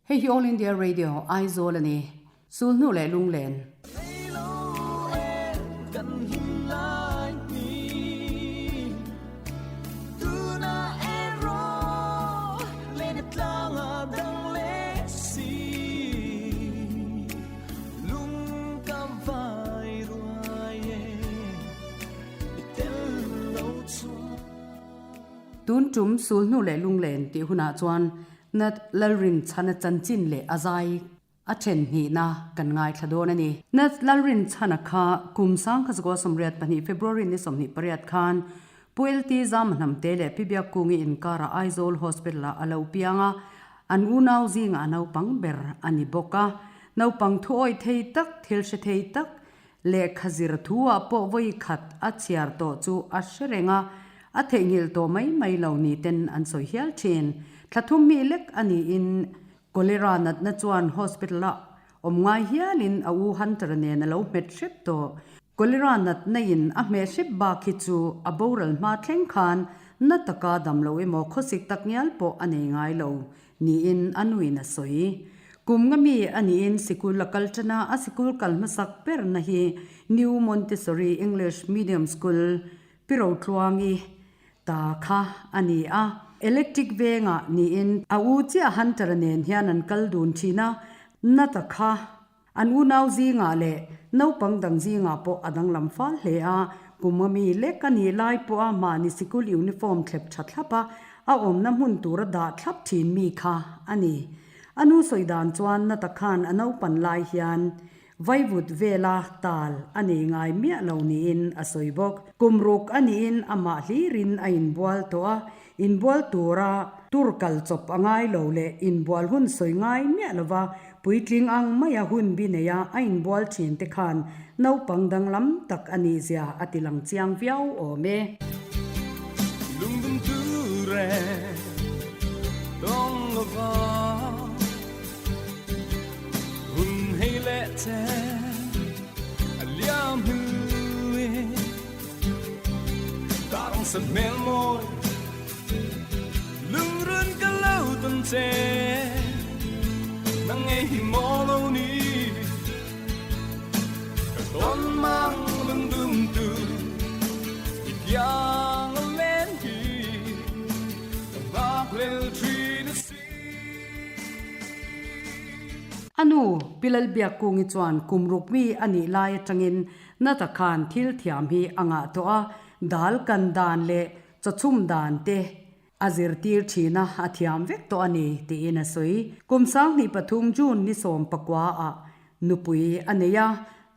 Hei hi All India Radio, Aizawl a ni. Sulhnu leh lunglen. Tun tum sulhnu leh lunglen tih hunah chuan Nat Lalrinchhana chanchin leh a zai a then hnihna kan ngaithla dawn a ni. Nat Lalrinchhana kha kum 1982 February ni 28 khan Pu LT Zamahnamte leh Pi Biakkungi inkarah Aizawl Hospital-ah a lo piang a, an unau zingah a naupang ber a ni bawk a. Naupang thuawih thei tak, thil hre thei tak, Lehkha zir thu-ah pawh vawi khat a chhiar tawh chu a hre reng a, a theihnghilh tawh mai mai lo ni ten an sawi hial thin. Thla thum mi lek a niin Cholera natna chuan hospital-ah awm ngai hialin a u Hunter-a nen a lo hmet hrep tawh. Cholera natna in a hmeh hrep bak hi chu a boral hma thleng khan na taka dam lo emaw khawsik tak ngial pawh a nei ngai lo niin a nuin a sawi. Kum nga mi a niin sikul a kal tan a, a sikul kal hmasak berna hi New Montessori English Medium School, Pi Rotluangi ta kha a ni a. Electric vengah niin a u chiah Hunter-a nen hian an kal dun thin a, Nata kha An unau zingah leh naupang dang zingah pawh a danglam fal hle a, kum a mi lek a nih lai pawha mahni sikul uniform thlep tha thlap a, a awmna hmun tura dah thlap thin mi kha a ni. A nu sawi dan chuan Nata khan a naupan lai hian vaivut vela tal a nei ngai miah lo niin a sawi bawk. Kum ruk a niin amah hlirin a inbual tawh a, Inbual tura tur kal chawp a ngai lo leh inbual hun sawi ngai miah lova puitling ang maia hun bi neia a inbual thin te khan naupang danglam tak a nih zia a ti lang chiang viau awm e. Lungdum tur e tawng lova hun hei leh che a liam hlui. Ka rawng sa hmel mawi lungrun ka lo tawn che nang ngei hi maw lo ni ka tawn mang lungdum tu i kiang a len hi ka nghakhlel thin a si. A nu, Pi Lalbiakkungi chuan kum ruk mi a nih lai atangin Nata khan thil thiam hi a ngah tawh a, dal kan dan leh chawchhum dan te a zirtir thin a, a thiam vek tawh a ni, tiin a sawi. Kum 2003 June ni 19 ah nupui a nei a,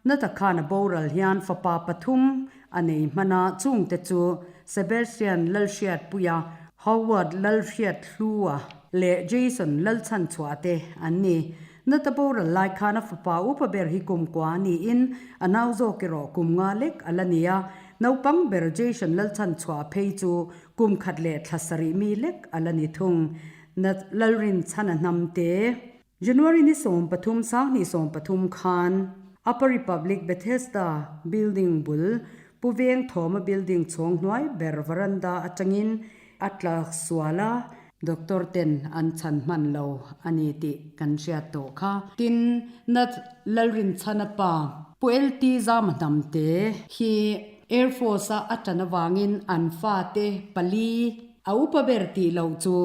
Nata khan a boral hian fapa pathum a nei hman a, chungte chu Sebastian Lalhriatpuia, Howard Lalhriathlua leh Jason Lalchhanchhuah te an ni. Nata boral lai khan a fapa upa ber hi kum kua niin a nau zawk erawh kum nga lek a la ni a, naupang ber Jason Lalchhanchhuah phei chu kum khat leh thla sarih mi lek a la ni thung. Nat Lalrinchhana hnamte. January ni 13 2013 khan Upper Republic Bethesda Building bul Pu Veng Thawma Building chhawng hnuai ber veranda atangin a tla sual a, Doctor ten an chhan hman lo a ni tih kan hriat tawh kha. Tin, Nath Lalrinchhana pa Pu LT Zama Hnamte hi Air Force a a tan avangin an fate pali a upa ber tih loh chu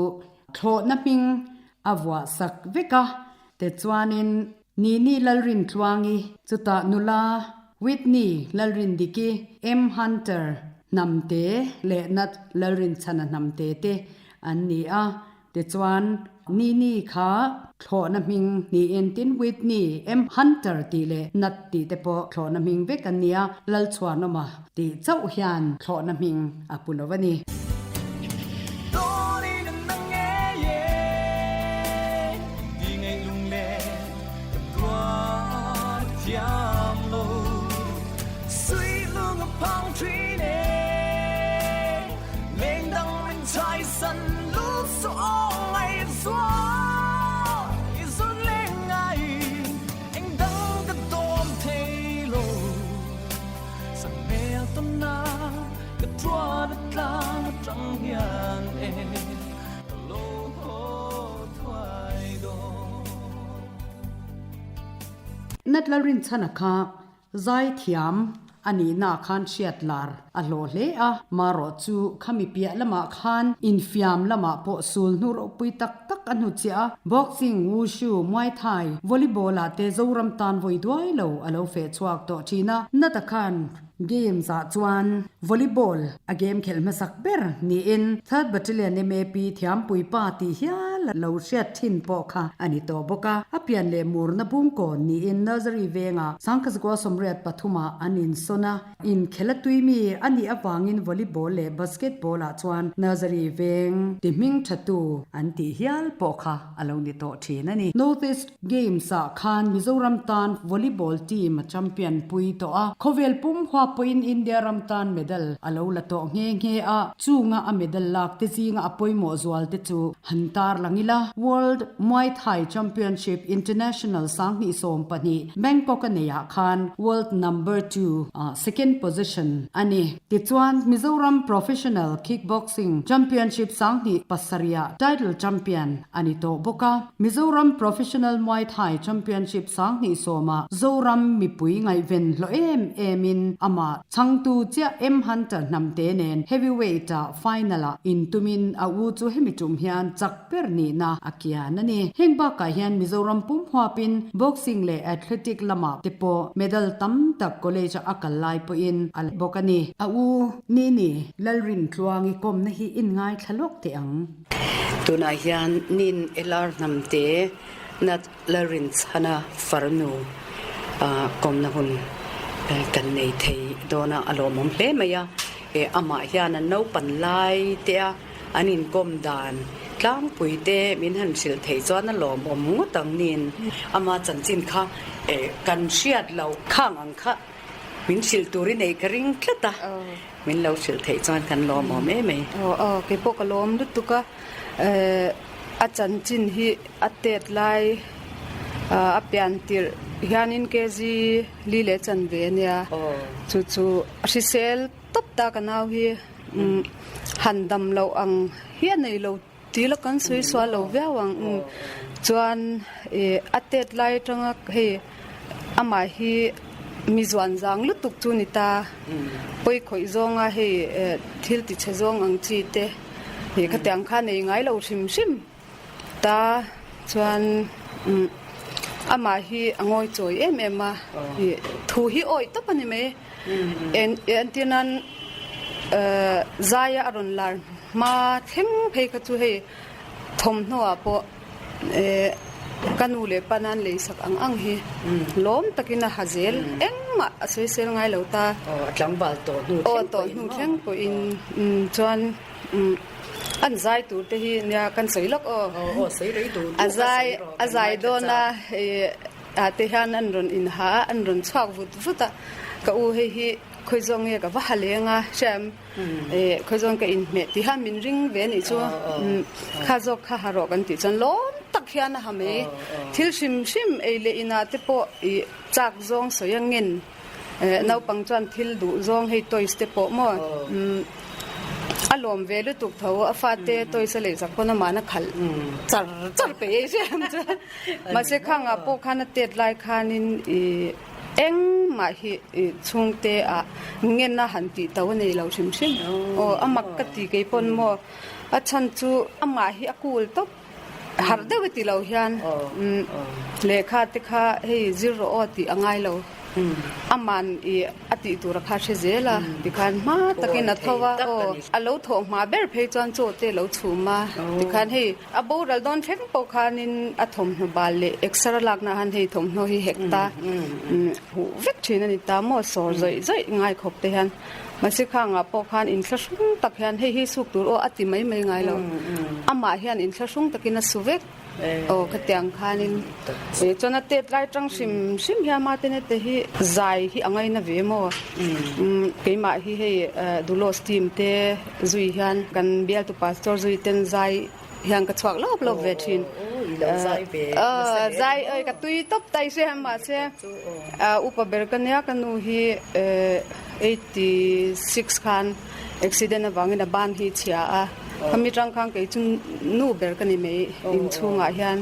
thlawhna hming a vuah sak vek a. Tichuanin Nini Lalrintluangi, chutah nula Whitney Lalrindiki, M Hunter Hnamte leh Nat Lalrinchhana Hnamte te an ni a. Tichuan, Nini kha thlawhna hming niin tin Whitney, M Hunter tih leh Nat tih te pawh thlawhna hming vek an ni a, Lalchhuanawma tih chauh hian thlawhna hming a pu lo a ni. Nat Lalrinchhana kha Zaithiam a nihna khan hriat lar a hlawh hle a, marawh chu khami piah lamah khan infiam lamah pawh sul hnu ropui tak tak a hnuchhiah a, boxing, wushu, muay thai, volleyball ah te Zoram tan vawi duai lo a lo feh chhuak tawh thin a, nata khan games ah chuan volleyball a game khelh hmasak ber niin Third Battalion MAP thiampui pa tih hial a lo hriat thin pawh kha a ni tawh bawk a, a pian leh murna bungkawn niin Nursery vengah Sangkazgua 83 ah an insawn a, inkhel a tui mi a nih avangin volleyball leh basketball ah chuan Nursery veng ti hming thatu an tih hial pawh kha a lo ni tawh thin a ni. North East Games ah khan Mizoram tan volleyball team a champion pui tawh a, khawvel pum huap pawhin India ram tan medal a lo la tawh nghe nghe a, chunga a medal lak te zinga a pawimawh zual te chu han tar lang ila. World Muay Thai Championship International 2012 Bangkok a neihah khan World Number Two ah second position a ni. Tichuan Mizoram Professional Kickboxing Championship 2007 ah title champion a ni tawh bawk a. Mizoram Professional Muay Thai Championship 2010 ah Zoram mipui ngaihven hlawh em em in amah chhangtu chiah M Hunter hnamte nen Heavyweight ah final ah intumin a u chu hemi tum hian chak ber nihna a kian a ni. Heng bakah hian Mizoram pum huapin Boxing leh Athletic lamah te pawh medal tam tak college a a kal lai pawhin a la bawk a ni. A u Nini Lalrintluangi kawmna hi inngaithla lawk teh ang. Tunah hian nin LR Hnamte Nat Lalrinchhana farnu kawmna hun kan nei thei dawn a, a lawmawm hle mai a. Amah hian an naupan lai te a an inkawm dan tlangpui te min han hrilh theih chuan a lawmawm ngawt ang nin ama chanchin kha kan hriat loh khang ang kha min hrilh tur i neih ka ring tlat a. Min lo hrilh theih chuan kan lawmawm em mai. Aw aw, kei pawh ka lawm lutuk a, eh a chanchin hi a tet lai a pian tirh hianin KG li leh chan ve a nia, chu chu a hrisel tawp ta ka nau hi han dam loh ang hi a nei lo tih la kan sawi sual lo viau ang chuan ih a tet lai atanga hei amah hi mi zuan zang lutuk chu ni ta pawi khawih zawnga hei eh thil ti chhe zawng ang chi te ih khatiang kha nei ngai lo hrim hrim ta chuan umm amah hi a ngawi chawi em em a ih thu hi awih tawp a ni mai en entir nan eh zaia a rawn lar Hma thleng phei kha chu hei thawmhnaw ah pawh eh ka nu leh pa nan lei sak ang ang hi lawm takin a ha zel engmah a sawisel ngai lo ta. Aw a tlangval tawh hnu thleng pawhin. Aw tawh hnu thleng pawhin chuan an zai tur te hi nia kan sawi lawk aw. Aw sawi rei duh duh a zai a zai dawn a eh ah te hian an rawn inha a an rawn chhuak vut vut a ka u hei hi khawi zawng nge ka va ha leng a hriam. Eh, khawi zawn ka inhmeh tih kha min ring ve anih chu. Kha zawk kha ha rawh kan tih chuan lawm tak hian a ha mai. Thil hrim hrim ei leh inah te pawh ih chak zawng sawi a ngen. Eh, naupang chuan thil duh zawng hei toys te pawh maw a lawm ve lutuk tho. A fate toys a lei zak pawn amahna khalh char char peih ei hriam chu. Mahse khangah pawh khan a tet lai khanin ih Engmah hi chhungte ah ngen a han tih to a nei lo hrim hrim. Aw a mak ka ti kei pawn maw a chhan chu amah hi a cool tawp harh deuh e ti lo hian lehkha te kha hei zir rawh aw tih a ngai lo. Aman i a tih tur a kha hre zel a tikhan hma takin a tho a aw a lo thawh hma ber phei chuan chaw te a lo chhum a tikhan hei A boral dawn thleng pawh khanin a thawmhnaw bal leh exer a lakna han hei thawmhnaw hi hek ta huh vek thin a ni ta maw sawr zawih zawih ngai khawp te hian mahse khangah pawh khan inthlahrung tak hian hei hi suk tur aw a ti mai mai ngai lo amah hian inthlahrung takin a su vek aw khatiang khanin chuan a tet lai tang hrim hrim hian mate nete hi zai hi a ngaina ve maw keimah hi hei Dulos team te Zui hian kan bialtu pastor zui ten zai hian ka chhuak lawp lawp ve thin. Zai oi ka tui tawp ta i hre mahse upa ber ka nia ka nu hi 86 khan accident avangin a ban hi chhia a khami tang khan kei chu nu ber ka ni mai inchhungah hian.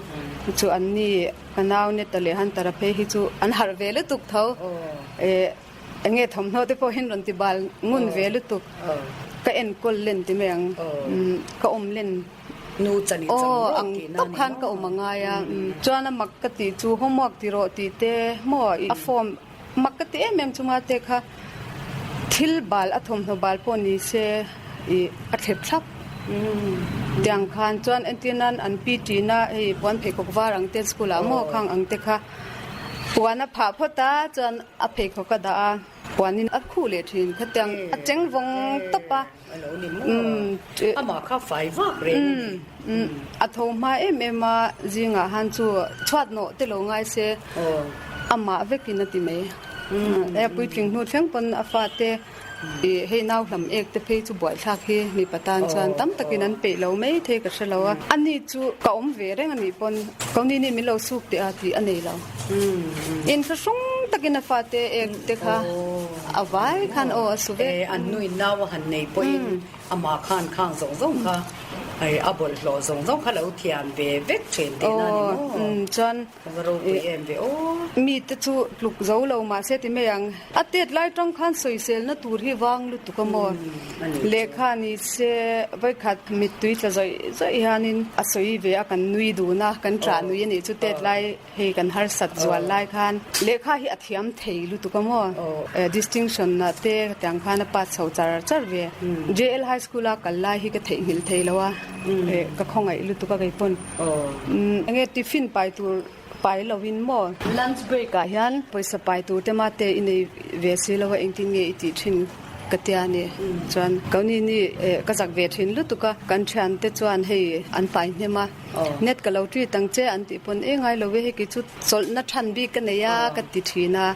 Chu an ni ka nau Neta leh Hunter-a phei hi chu an harh ve lutuk tho. Eng nge thawmhnaw te pawh hian rawn ti bal ngun ve lutuk. Ka enkawl len ti mai ang. Ka awm len. Aw ang tawp khan ka awm a ngai a. Chuan a mak ka tih chu homework ti rawh tih te maw a form mak ka ti em em chunga te kha thil bal a thawmhnaw bal pawh ni se ih a thlep thlap. Tiang khan chuan entir nan an PT na hei puan pheikhawk var ang te school ah maw khang ang te kha Puan a phah phawt a, chuan a pheikhawk a dah a, puanin a khuh leh thin. Khatiang a cheng vawng tawp a. A lo ni maw? Amah kha fai vak reng a ni. A tho hma em em a, zingah han chu chhuat nawh te lo ngai se, amah vekin a ti mai. E puitling hnu thleng pawn a fate Ih, hei nau hlam ek te phei chu buaithlak hi mipa tan chuan tam takin an peih lo mai thei ka hre lo a. Ani chu ka awm ve reng anih pawn ko ni ni min lo suk teh a tih a nei lo. Inthlahrung takin a fate ek te kha a vai khan aw a su vek. E, an nuin nau a han nei pawhin Amah khan khang zawng zawng kha hei a bawlhhlawh zawng zawng kha lo thiam ve vek thin tihna a ni maw? Chuan Ka va ropui em ve aw. Mite chu tluk zo lo mahse ti mai ang. A tet lai tang khan sawiselna tur hi vang lutuk a maw? Lehkha ni se vawikhat mittui tla zawih zawih hianin a sawi ve a, kan nui dun a, kan ṭah nui a nih chu tet lai. Hei kan harsat zual lai khan lehkha hi a thiam thei lutuk a maw? Distinction ah te tiang khan a pass chho char char ve. JL High School a kal lai hi ka theihnghilh thei lo a, ka khawngaih lutuk a kei pawn. Enge tiffin pai tur pai lo in maw? Lunch break ah hian pawisa pai tur te mah te i nei ve si lo a engtin nge i tih thin ka tia ni. Chuan Kauni ni ka zak ve thin lutuk a, kan thiante chuan hei an pai hnem a. Net ka lo treat ang che an tih pawn e ngai lo e hei kei chu chawlhna than bik ka nei a ka ti thin a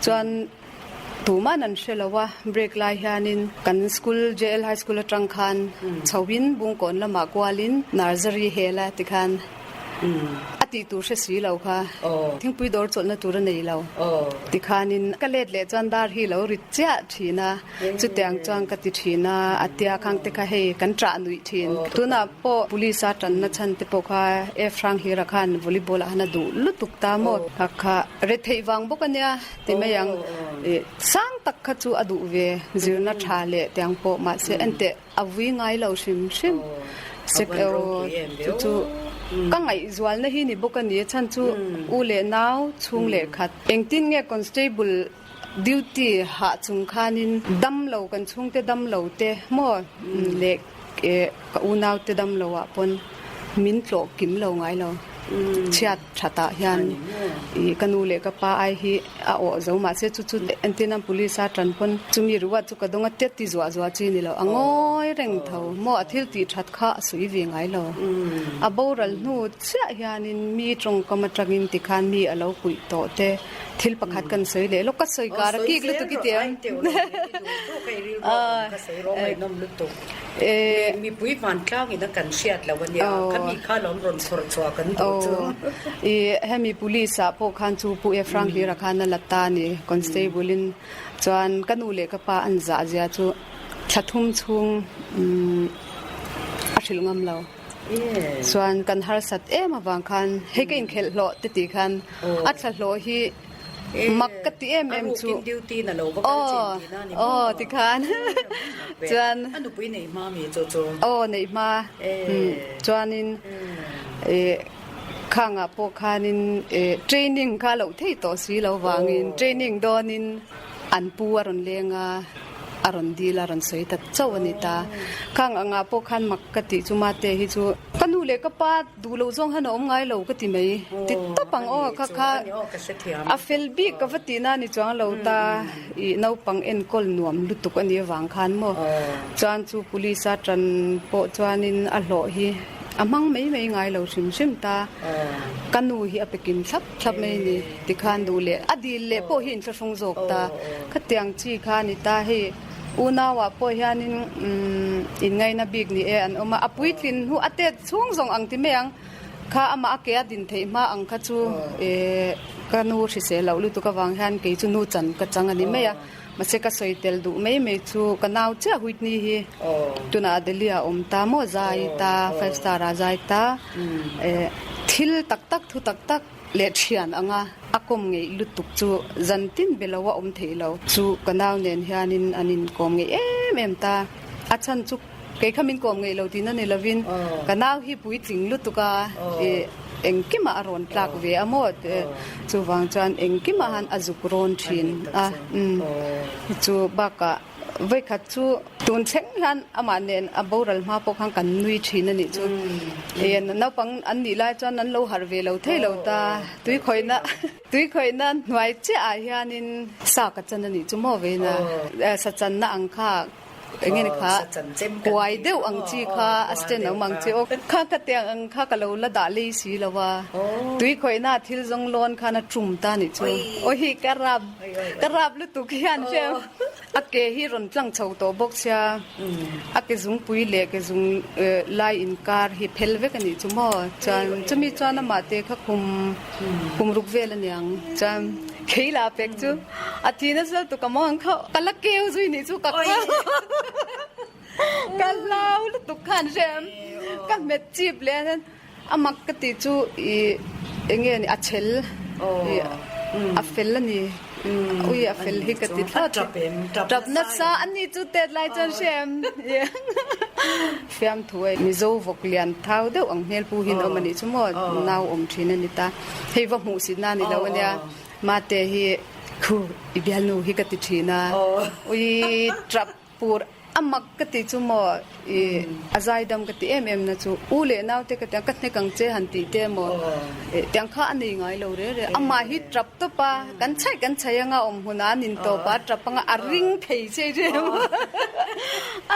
chuan tuman an hre lo a break lai hianin kan school JL High School atang khan chhoin Bungkawn lamah kualin nursery hel a tikhan a tih tur hre si lo kha thingpui dawr chawlhna tur a nei lo tikhanin ka let leh chuan dar hi lo rit chiah thin a. Chutiang chuan ka ti thin a, a tia khang te kha hei kan ṭah nuih thin. Tunah pawh police a ṭanna chhan te pawh kha F Hranghira khan volleyball ah khan a duh lutuk ta maw? Kha kha retheih vang bawk a nia ti mai ang. Ih sang tak kha chu a duh ve zirna ṭha leh tiang pawh mahse enteh a vui ngai lo hrim hrim. Sek eo chu chu ka ngaihzualna hi ni bawk a ni a chhan chu u leh nau chhung leh khat engtin nge constable Duty hah chung khanin dam lo kan chhungte dam lo te maw leh ka unau te dam lo ah pawn min tlawh kim lo ngai lo. Chhiat that ah hian ih ka nu leh ka pa ai hi a awh zo mahse chu chu entirna police a tan pawn chumi reward chu ka dawng a tet ti zuah zuah chi ni lo a ngawi reng tho maw a thil tih that kha a sawi ve ngai lo. A boral hnu chiah hianin mi tawngkam atangin tikhan mi a lo puih tawh te Thil pakhat kan sawi leh lawk ka sawi kar a kik lutuk i ti ang. Mipui vantlang in a kan hriat lo a nia, khami kha lawm rawn chhawr chhuah kan duh chu. I hemi police ah pawh khan chu Pu Efrang Hlira khan a la ta a ni, constable in chuan ka nu leh ka pa an zah zia chu thla thum chhung a hrilh ngam lo. Chuan kan harsat em avang khan hei ka inkhelh hlawh te tih khan a thla hlawh hi mak ka ti em em chu aw aw ti khan chuan aw neih hma chuanin ih khangah pawh khanin ih training kha loh thei tawh si lo vangin training dawnin an pu a rawn leng a. A rawn dil a rawn sawi ta chauh a ni ta. Khang angah pawh khan mak ka tih chu mate hi chu ka nu leh ka pa duh loh zawng hian a awm ngai lo ka ti mai. Ti tawp ang aw kha kha a fel bik ka va tihna a ni chuang lo ta ih naupang enkawl nuam lutuk a nih avang khan maw. Chuan chu police a tan pawh chuanin a hlawh hi a hmang mai mai ngai lo hrim hrim ta. Ka nu hi a pe kim thlap. Thlap mai a ni. Tikhan duh leh a dil leh pawh hi inthlahrung zawk ta. Khatiang chi kha a ni ta. Hei unauah pawh hianin inngaina bik ni e an awm a. A puitlin hnu a tet chhung zawng ang ti mai ang. Kha amah a ke a din theih hma ang kha chu ka nu hrisel loh lutuk avang hian kei chu nu chan ka chang a ni mai a. Mahse ka sawi tel duh mai mai chu ka nau chiah Whitney hi tunah Delhi ah a awm ta maw zai ta five star ah zai ta. Thil tak tak, thu tak tak leh thian anga a kawm ngeih lutuk chu zan tin be lo a awm theih lo. Chu ka nau nen hianin an inkawm ngeih em em ta. A chhan chu kei kha min kawm ngeih lo tihna ni lovin ka nau hi puitling lutuk a, ih engkimah a rawn tlak ve a maw chuvang chuan engkimah han a zuk rawn thin a. Chu bakah Vawikhat chu tun thleng hian amah nen a boral hma pawh khan kan nui thin a nih chu. Ih naupang an nih lai chuan an lo harh ve lo thei lo ta. Tui khawihna tui khawihna hnuai chiah ah hianin sa ka chan a nih chu maw veina sa channa ang kha eng nge ni kha kuai deuh ang chi kha a stand awm ang chi aw kha ka tiang ang kha ka lo la dah lei si lo a. Tui khawihna thil zawng lawn khan a tum ta a nih chu. Aw hi ka rap Ka rap lutuk hian hriam a ke hi rawn tlang chho tawh bawk sia a ke zungpui leh ke zung lai inkar hi phel vek a nih chu maw chuan chumi chuan amah te kha khum kum ruk vel a niang chuan khei la pek chu a thi nasa lutuk a maw ang kha ka la keu zui nih chu ka ka hlau lutuk khan hriam ka hmet chip leh a. A mak ka tih chu i eng nge ni a chhel i a fel a ni ui a fel hi ka ti thlawt tap nasa a ni chu tet lai chuan hria em fiamthu a Mizo vawk lian thau deuh ang hmel pu hi an awm a nih chu maw nau awm thin a ni ta hei va hmuh sit na a ni lo a nia mate hi khu i bialnu hi ka ti thin a ui tap Pur a mak ka ti chu maw i a zaidam ka ti em em na chu u leh naute ka ti a ka hnek ang che han tih te maw tiang kha a nei ngai lo re re amah hi tap tawp a kan chhaih kan chhaih anga awm hmunah an in tawp a tap anga a ring thei che che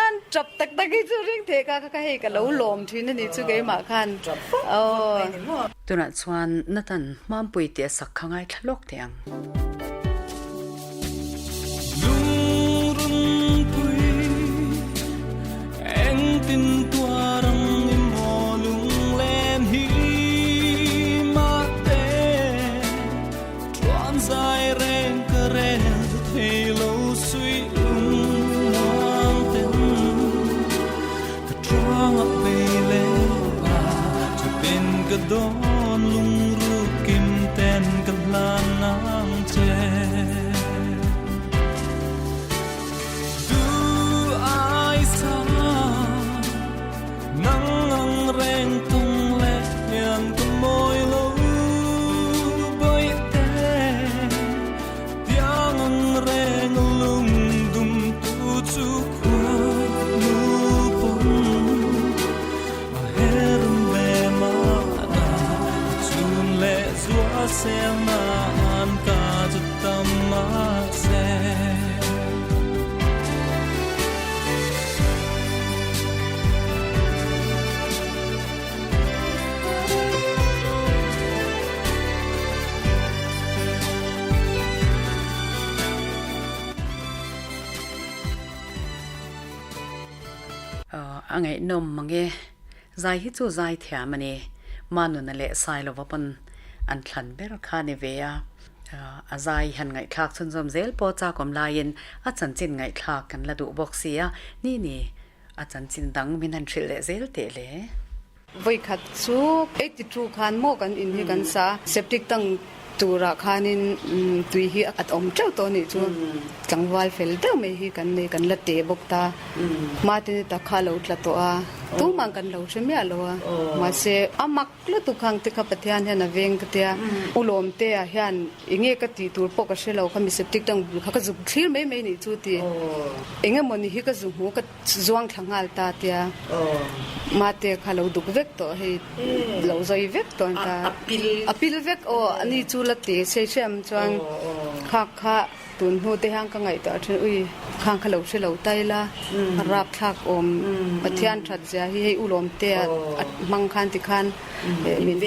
an tap tak tak hi chu ring thei kha kha hei ka lo lawm thin a ni chu keimah khan aw. Tunah chuan Nathan Hmampui tih a sak kha ngaithla lawk teh ang. A ngaihnawm mange. Zai hi chu zai thiam a ni. Manuna leh Sailova pawn an thlan ber kha a ni ve a. A zai han ngaihthlak chhunzawm zel pawh chakawm laiin a chanchin ngaihthlak kan la duh bawk si a. Ni ni, a chanchin dang min han hrilh leh zel teh le. Vawikhat chu 82 khan maw kan in hi kan sa a, septic tank turah khanin tui hi a awm teuh tawh a nih chu tlangval fel deuh mai hi kan nei kan la teh bawk ta hmate ni tak kha a lo tla tawh a tumah kan lo hre miah lo a mahse a mak lutuk khang te kha Pathian hian a veng ka tia ulawm te ah hian enge ka tih tur pawh ka hre lo kha mi septic tank bul kha ka zuk thlir mai mai nih chu ti eng emaw ni hi ka zu hmu ka Zuang thla nghal ta tia mate kha lo duk vek tawh hei lo zawi vek tawh an ta a pil vek aw ani chu la ti sei hriam chuan khak kha tun hnu te hian ka ngaihtuah thin ui khang kha lo hre lo ta ila a rap thlak awm Pathian that zia hi hei ulawm te a hmang khan ti khan min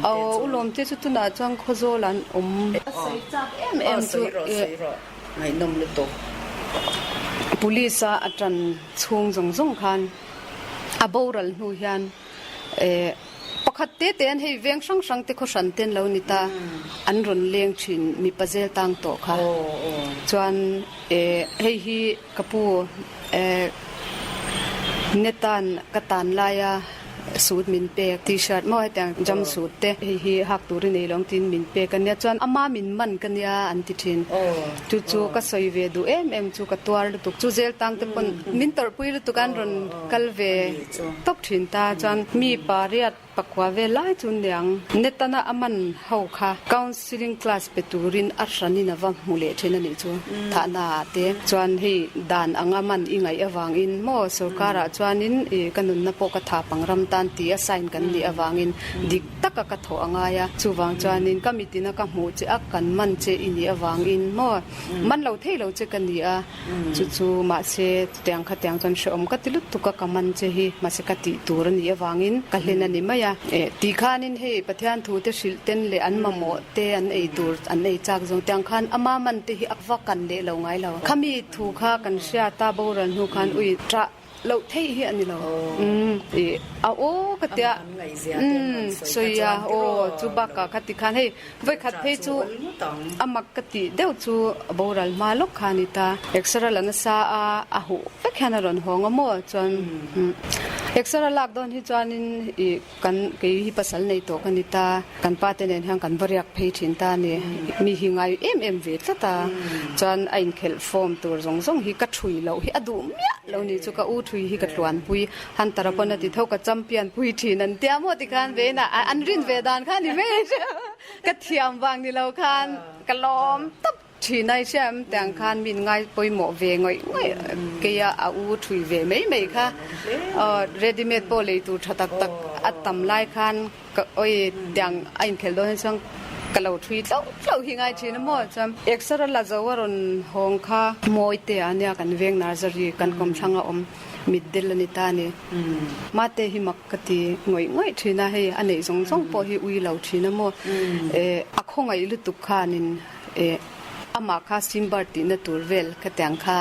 aw ulawm te chu tunah chuan khawzawl an awm a sawi chak em em chu. Ngaihnawm lutuk. Police a a tan chhung zawng zawng khan a boral hnu hian eh pakhat te te an hei veng hrang hrang te khaw hran te an lo ni ta an rawn leng thin mipa zel tang tawh kha chuan eh hei hi ka pu eh Netan ka tan laia. Suit min pek, T-shirt maw hetiang jump suit te hei hi hak tur i nei lo ang tiin min pek a nia chuan ama min man ka nia an ti thin. Chu chu ka sawi ve duh em em chu ka tuar lutuk chu zel tang te pawn min tawrhpui lutuk a an rawn kal ve tawp thin ta chuan mi pariat pakua vel lai chu niang Netana a man ho kha counselling class pe turin a hranin a va hmu leh thin a nih chu thahna ah te chuan hei dan anga man i ngaih avangin maw sorkarah chuanin ih ka nunna pawh ka tha pang ram tan ti a sign kan nih avangin dik taka ka thawh a ngai a chuvang chuanin ka mitina ka hmuh che a kan man che i nih avangin maw man lo thei lo che ka ni a. Chu chu mahse chutiang khatiang chuan hrehawm ka ti lutuk a, ka man che hi mahse ka tih tur a nih avangin ka hlen a ni mai a. Eh tih khanin hei Pathian thu te hrilh ten leh an mamawh te an ei tur an ei chak zawng tiang khan ama man te hi a va kan leh lo ngai lo. Khami thu kha kan hriat a boral hnu khan ui ṭah loh theih hi a ni lo. Umm ih a aw ka tia umm sawi a aw chu bakah kha ti khan hei Vawikhat phei chu a mak ka tih deuh chu boral hma lawk kha a ni ta. Exer a la nasa a, a huh vek hian a rawn hawng a maw chuan exer a lak dawn hi chuanin ih kan kei hi pasal nei tawh ka ni ta, kan pa te nen hian kan va riak phei thin ta a ni. Mi hi ngai em em ve tlat a, chuan a inkhelh form tur zawng zawng hi ka thui loh hi a duh miah lo ni chu ka u thui hi ka tluanpui. Hunter-a pawn a ti tho, ka champion pui thin an tia maw tikhan ve in a an rin ve dan kha a ni mai ka thiam vang ni lo khan ka lawm tawp thin a i hria em tiang khan min ngai pawimawh ve ngawih ngawih keia a u thui ve mai mai kha aw ready made pawh lei tur tha tak tak a tam lai khan ka awi tiang a inkhelh dawn hi chuan ka lo thui tlauh tlauh hi ngai thin a maw chuan exer a la zo a rawn hawng kha mawi te a nia kan veng nursery kan kawmthlang a awm. Mitdel a ni ta a ni. Mate hi mak ka ti ngawih ngawih thin a, hei a neih zawng zawng pawh hi ui lo thin a maw. Eh a khawngaih lutuk khanin eh amah kha Simbar tihna tur vel ka tiang kha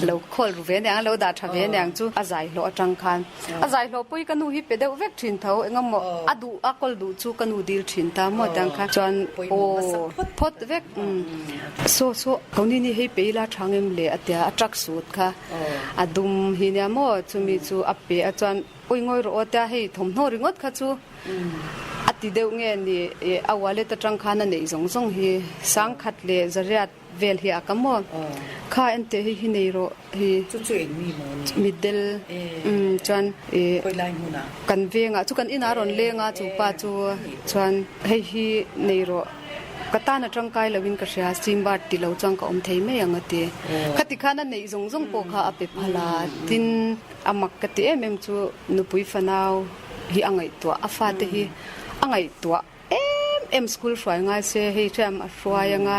a lo khawl ru ve aniang a lo dah tha ve aniang chu a zai hlawh atang khan. A zai hlawh pawh hi ka nu hi pe deuh vek thin tho engemaw a duh a kawl duh chu ka nu dil thin ta maw tiang kha chuan aw phawt vek. Saw saw ko ni ni hei pe ila thang em le a tia a truck sut kha. A dum hi nia maw chumi chu a pe a chuan ui ngawi rawh aw tia hei thawmhnaw ringawt kha chu a ti deuh nge ni ih a wallet atang khan a neih zawng zawng hi sangkhat leh zariat vel hi a ka maw kha enteh hei hi nei rawh hi Chu chu eng mi maw ni? Mitdel umm chuan ih Khawi lai hmunah? Kan vengah chu kan inah a rawn leng a chu pa chu chuan hei hi nei rawh. Ka tan a tangkai loin ka hria, Steambird ti lo chuan ka awm thei mai ang a ti. Khati khan a neih zawng zawng pawh kha a pe phal a, tin a mak ka ti em em chu nupui fanau hi a ngaihtuah, a fate hi a ngaihtuah em em school hruai ngai se hei hriam a hruai anga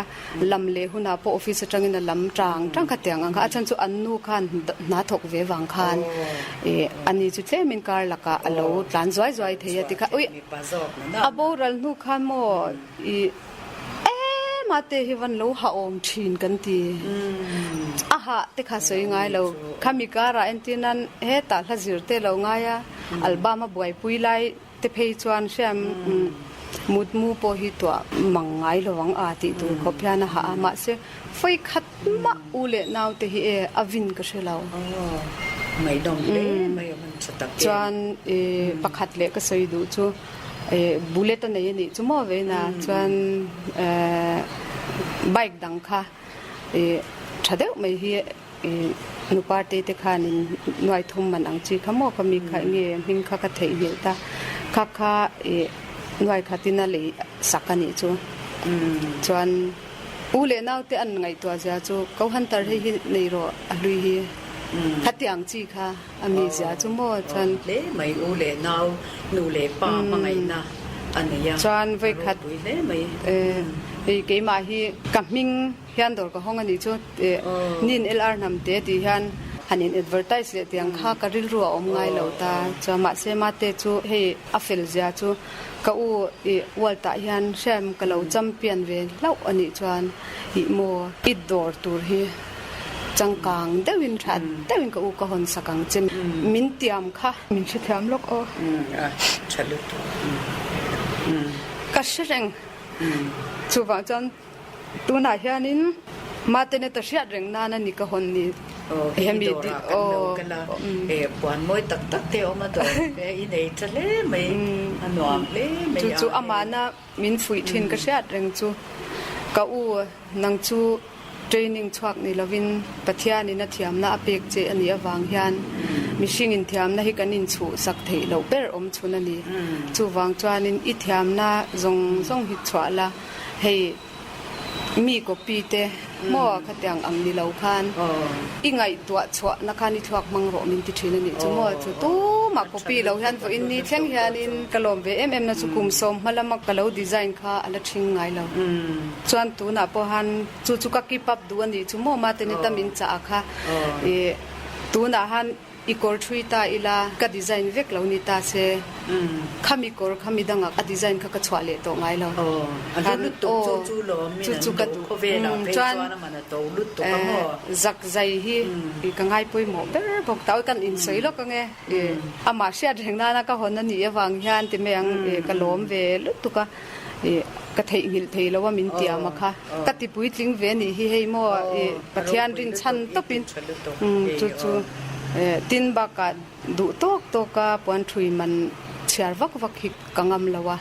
lam leh hunah pawh office atangin a lam tang tang kha tiang ang kha, a chhan chu an nu khan hna thawk ve vang khan ih ani chu tlemin kar lakah a lo tlan zuai zuai thei a ti kha ui. A boral hnu khan maw i em a te hi van lo ha awm thin kan ti. A hah te kha sawi ngai lo. Khami karah entir nan hetah hla zir te lo ngai a, album a buaipui lai te phei chuan hriam mutmu pawh hi tuah mang ngai lo ang a tih tur khawp hian a hah a. Mahse fawi khat mah u leh nau te hi e a vin ka hre lo. Ngaihnawm hle mai a hman tha tak em. Chuan i pakhat leh ka sawi duh chu i bullet a nei a nih chu maw vein a chuan bike dang kha i tha deuh mai hi i nu party te khanin nuai thum man ang chi kha maw ka mi kha enge hming kha ka theihnghilh ta kha kha i nuai khatin a lei sak a nih chu chuan U leh naute an ngaihtuah zia chu ko Hunter hei hi nei rawh a hlui hi khati ang chi kha a mi zia chu maw chuan. Hle mai u leh nau nu leh pa hmangaihna a nei a Chuan vawikhat ropui hle mai. Hei keimah hi ka hming hian dawr ka hawng a nih chu nin LR hnam te tih hian han in advertise leh tiang kha ka rilru a awm ngai lo ta chuan mahse mate chu hei a fel zia chu Ka u i world ah hian hrem ka lo champion ve hlauh a nih chuan ih maw i dawr tur hi changkang deuhin tha deuhin ka u ka hawn sak ang che min tiam kha. Min hrethiam lawk aw. A tha lutuk. Ka hre reng. Chuvang chuan tunah hianin Mateneta hriat reng nan a ni ka hawn ni. Aw hei dawrah kan lo kal a, puan mawi tak tak te a awm a dawr te i nei tha hle mai, a nuam hle mai a. Chu chu amahna min fuih thin ka hriat reng chu ka u nang chu training chhuak ni lovin Pathianin a thiamna a pek che a nih avang hian mihringin thiamna hi kan inchhuh sak theih loh ber awm chhun a ni. Chuvang chuanin i thiamna zawng zawng hi chhuah la hei. Mi copy te maw khatiang ang ni lo khan i ngaihtuah chhuah na khan i thluak hmang rawh min ti thin a nih chu maw chu tumah copy lo hian vawiin ni thleng hianin ka lawm ve em em na chu kum sawm hma lama ka lo design kha a la thing ngai lo chuan tunah pawh han chu chu ka keep up duh a nih chu maw mate ni ta min chah a kha ih tunah han I kawr thui ta ila ka design vek lo ni ta se, khami kawr kha midangah a design kha ka chhuah leh tawh ngai lo. Aw, a hlu lutuk chu chu lawm min an duh khawvelah phei chuan a man a to lutuk a maw? Zak zai hi ka ngai pawimawh ber bawk ta, awi kan insawi lawk ange, amah hriat reng nana ka hawn a nih avang hian ti mai ang ka lawm ve lutuk a. Ih ka theihnghilh thei lo a min tiam a kha ka ti puitling ve nih hi hei maw ih Pathian rinchhan tawpin chu chu tin bakah duh tawk tawk a puan thui man chhiar vak vak hi ka ngam lo a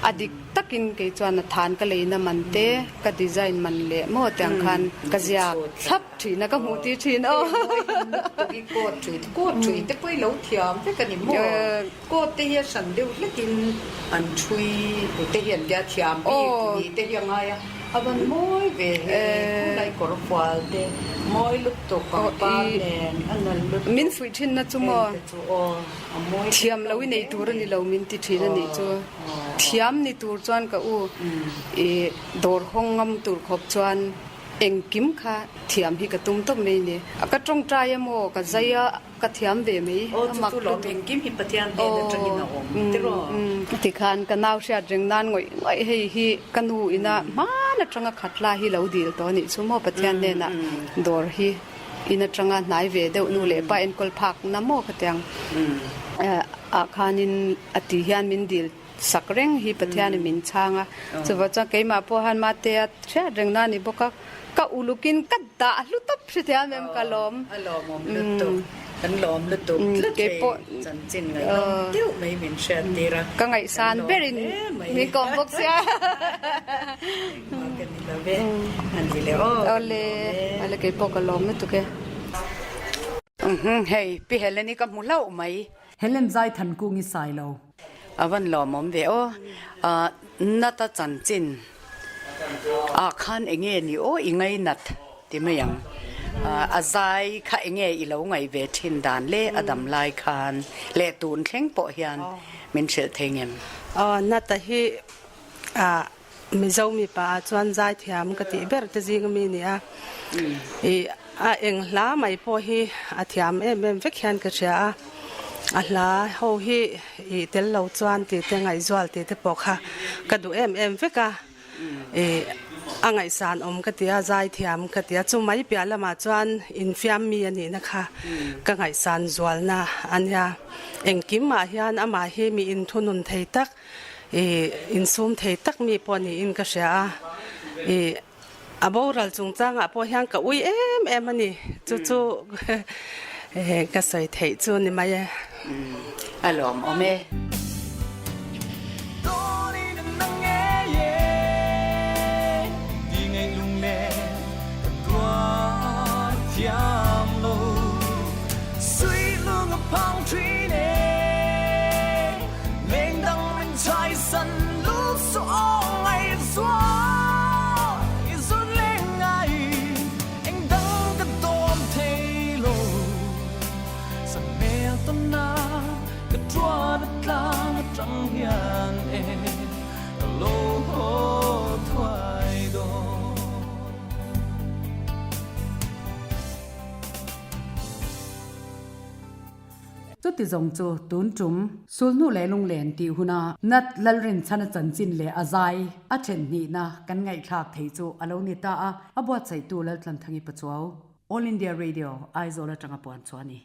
a dik takin kei chuan a than ka leina man te ka design man leh maw tiang khan ka ziak thlap thin a ka hmuh tir thin aw. I coat thui coat thui te pawh i lo thiam vek a ni maw? Coat te hi a hran deuh hlekin an thui te hi an tia thiam bik ni te hi a ngai a, a van mawi ve he khulai kawr fual te mawi lutuk pangpar nen a nal lutuk Min fuih thin na chu maw? Heng te chu aw a mawi Thiam lo i nei tur a ni lo min ti thin a nih chu. Thiam ni tur chuan ka u i dawr hawng ngam tur khawp chuan engkim kha thiam hi ka tum tawp mai ni. Ka tawngtai emaw ka zai a. Ka thiam ve mai. Aw chu chu lawm engkim hi Pathian hnen atangin a awm tiraw? Tikhan ka nau hriat reng nan ngawih ngawih hei hi ka nu ina hman atanga khat la hi lo dil tawh anih chu maw Pathian hnenah dawr hi in atanga hnai ve deuh nu leh pa enkawl phak na maw khatiang ah khanin a ti hian min dil sak reng hi Pathianin min chhang a, chuvah chuan keimah pawh han Matea hriat reng na a ni bawk a, ka ulukin ka dah hlu tawp hrethiam em ka lawm. A lawmawm lutuk, kan lawm lutuk tlat hei chanchin ngaihnawm deuh mai min hriat tir a, ka ngaihsan berin min kawm bawk sia. Engmah ka ni lo ve, a ni le aw. Awle, awle keipawh ka lawm lutuk e. Hei Pi Helen-i ka hmu hlauh mai. Helen Zaithankung i sai lo. A van lawmawm ve aw. Nata chanchin ah khan enge ni aw i ngainat ti mai ang. A zai kha enge i lo ngaih ve thin dan le a dam lai khan leh tun thleng pawh hian min hrilh thei ngem. Nata hi Mizo mipa ah chuan zaithiam ka tih ber te zing ami ni a. Ih a eng hla mai pawh hi a thiam em em vek hian ka hria a. A hla ho hi ih tel lo chuan tih te ngaihzual tih te pawh kha ka duh em em vek a. Ih a ngaihsan awm ka ti a, zaithiam ka ti a. Chu mai piah lamah chuan infiam mi a nihna kha ka ngaihsan zualna a nia. Engkimah hian amah hi mi inthunun thei tak I insum thei tak mi pawh niin ka hria a, i a boral chungchangah pawh hian ka ui em em a ni, chu chu ka sawi theih chu ni mai e. A lawmawm e. Chuti zawng chu tun tum Sulhnu leh Lunglen tih huna Nat Lalrinchhana chanchin leh a zai a then hnihna kan ngaihthlak thei chu a lo ni ta a, a buatsaihtu Laltlanthangi Pachuau, All India Radio, Aizawl atanga puan chu a ni.